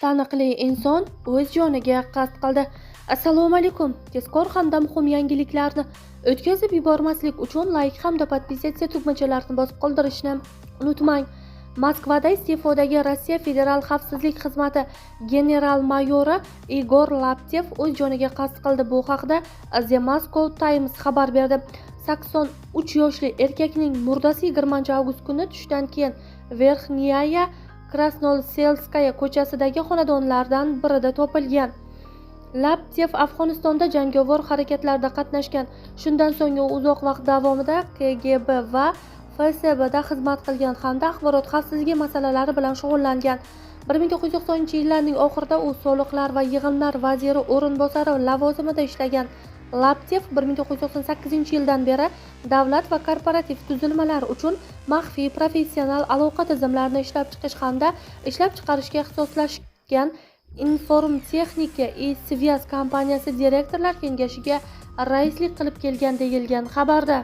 Taniqli inson o'z joniga qasd qildi. Assalomu alaykum. Tezkor hamda muhim yangiliklarni o'tkazib yubormaslik uchun layk hamda подписаться tugmachalarini bosib qoldirishni unutmang. Moskvada iste'fodagi Rossiya Federal xavfsizlik xizmati general-mayori Igor Laptev o'z joniga qasd qildi. Bu haqda The Moscow Times xabar berdi. 83 yoshli erkakning murdasi 20-avgust kuni tushdan keyin Verxnyaya Krasnoselskaya ko'chasidagi xonadonlardan birida topilgan. Laptev Afg'onistonda jangovar harakatlarda qatnashgan. Shundan so'ng u uzoq vaqt davomida KGB va FSBda xizmat qilgan hamda axborot xavfsizligi masalalari bilan shug'ullangan. 1990-yillarning oxirida u soliqlar va yig'imlar vaziri o'rinbosari lavozimida ishlagan. Laptev 1998-yildan beri davlat va korporativ tuzilmalar uchun maxfiy professional aloqa tizimlarini ishlab chiqish hamda ishlab chiqarishga ixtisoslashgan Informtexnika и Связь kompaniyasi direktorlar kengashiga raislik qilib kelgan, deyilgan xabarda.